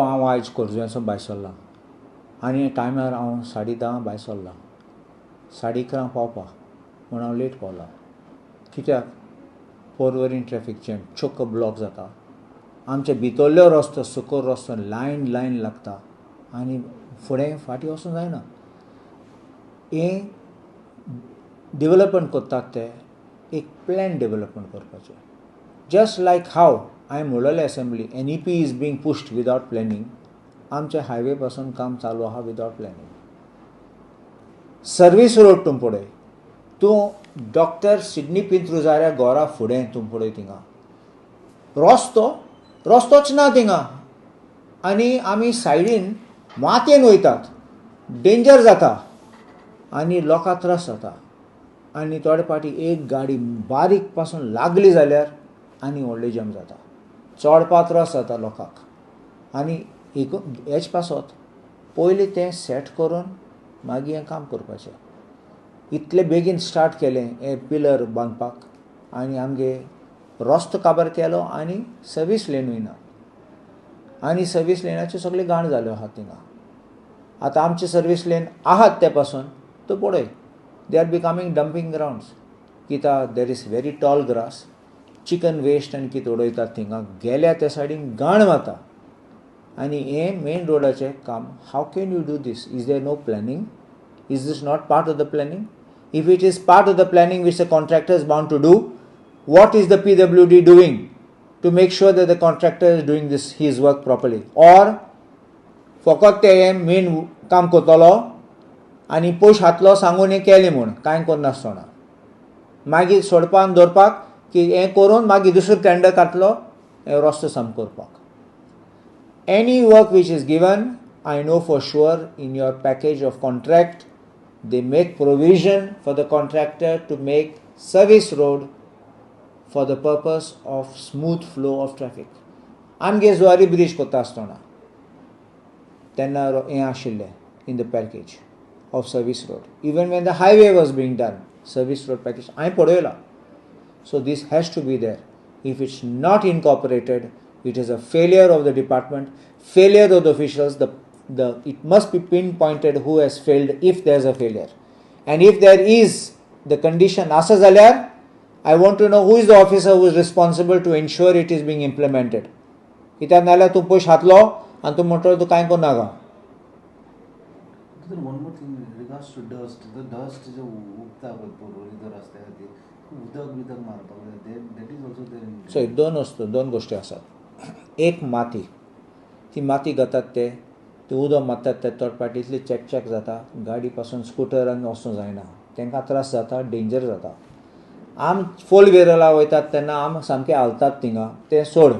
हांव आयज खोर्जुव्यासून भायर सरलां आनी टायमार हांव 10:30 भायर सरलां, 11:30 पावपा म्हूण हांव लेट पावलां. कित्याक? पोरवरीन ट्रॅफीक जॅम, चोक्क ब्लॉक जाता. आमचे भितरल्यो रस्तो, सुकोर रस्तो, लायन लायन लागता आनी फुडें फाटीं वचूंक जायना. हें डेवलपमेंट करतात ते एक प्लॅन डेवलपमेंट करपाचें. जस्ट लायक हाव हांवें म्हणलेलें assembly, NEP is being pushed without planning. आमचे हायवे पासून काम चालू आहा विदावट प्लॅनिंग. सर्वीस रोड तूं पळय, तूं डॉक्टर सिडनी पिंत्रुजाऱ्या घरा फुडें तूं पळय, थिंगा रस्तो रस्तोच ना थिंगा आनी आमी सायडीन मातयेन वयतात. डेंजर जाता आनी लोकां त्रास जाता आनी थोडे फावटी एक गाडी बारीक पासून लागली जाल्यार आनी व्हडली जॅम जाता, चडपा त्रास जाता लोकांक. आनी एक हेच पासत पयलीं तें सेट करून मागीर हें काम करपाचें. इतले बेगीन स्टार्ट केलें हें पिलर बांदपाक आनी आमगे रस्तो काबार केलो आनी सर्वीस लेनूय ना आनी सर्वीस लेनाच्यो सगल्यो घाण जाल्यो आहात थिंगा. आतां आमचे सर्वीस लेन आहात ते पासून तूं पळय, they are becoming dumping grounds. कित्याक? There is very tall grass, chicken waste आनी कितें उडयतात थिंगा. गेल्या त्या सायडीन घाण वता आनी हें मेन रोडाचें काम, how can you do this? Is there no planning? Is this not part of the planning? If it is part of the planning which the contractor is bound to do, what is the PWD doing to make sure that the contractor is doing this his work properly? Or फकत ते हें main काम करतलो आनी पयशे हातलो सांगून हें केलें म्हूण कांय करनासतना मागीर सोडपाक दवरपाक की हें करून मागीर दुसरो टेंडर घातलो हें रस्तो साम करपाक. Any work which is given, I know for sure in your package of contract they make provision for the contractor to make service road for the purpose of smooth flow of traffic. आमगे Zuari bridge करता आसतना तेन्ना हें आशिल्लें in the package of service road. Even when the highway was being done, service road package हांवें पळयलां. So this has to be there. If it's not incorporated, it is a failure of the department, failure of the officials. The it must be pinpointed who has failed, if there is a failure. And if there is the condition आसा जाल्यार, I want to know who is the officer who is responsible to ensure it is being implemented. कित्याक नाल्यार तूं पयशे घातलो आनी तूं म्हणटलो तूं कांय करनाका. Sir, one more thing in regards to dust. The dust जे उबता पळय पोरवरी जर रस्त्या खातीर, उदक बिदक मारपाक जाय, that is also there in so दोन वस्तू, दोन गोश्टी आसात. एक माती, ती माती घेतात ते ते उदक मारतात, ते तोडपाट इतली चॅकचॅक जाता, गाडी पासून स्कुटरान वचूंक जायना, तांकां त्रास जाता, डेंजर जाता. आम फोर व्हिलरा वयतात तेन्ना आम सामके हालतात थिंगा, तें सोड,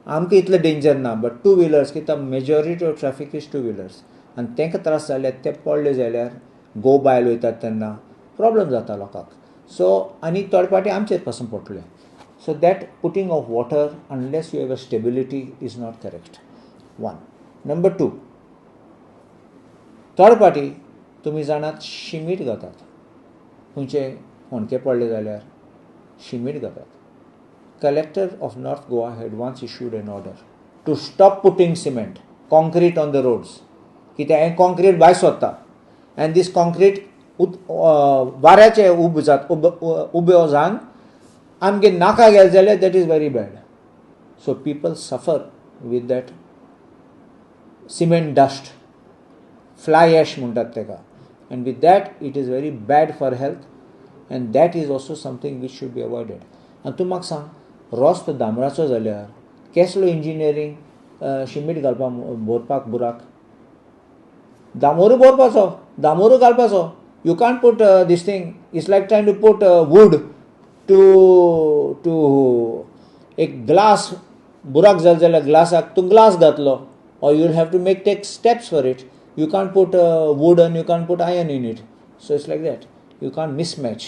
आमकां इतलें डेंजर ना, बट टू व्हिलर्स, कित्याक majority of traffic is two wheelers आनी तांकां त्रास जाल्यार, ते पडले जाल्यार, गो बायल वयतात तेन्ना प्रॉब्लम जाता लोकांक. सो आनी थोडे फावटी आमचेर पासून पडटलें. So that putting of water, unless you have a stability, is not correct, one. Number two, थोडे फावटी तुमी जाणात, शिमीट घातात. खंयचे होणके पडले जाल्यार शिमीट घातात. Collector of North Goa had once issued an order to stop putting cement, concrete on the roads. कित्याक हें concrete भायर सोदता आनी दीस कॉन्क्रीट वाऱ्याचे उब जात, उब उब्यो जावन आमगे नाका गेले जाल्यार that is very bad. So people suffer with that cement dust, fly ash म्हणटात तेका, and with that it is very bad for health and that is also something which should be avoided. आनी तूं म्हाका सांग, रस्तो डांबराचो जाल्यार केसलो engineering शिमीट घालपाक भरपाक बुराक? डांबरू भरपाचो, डांबरू घालपाचो. You can't put this thing. It's like trying to put wood to एक ग्लास. बुराक जाले जाल्यार ग्लासाक तूं ग्लास घातलो or you will have to make take steps for it. You can't put wood and you can't put iron in it. So it's like that. You can't mismatch.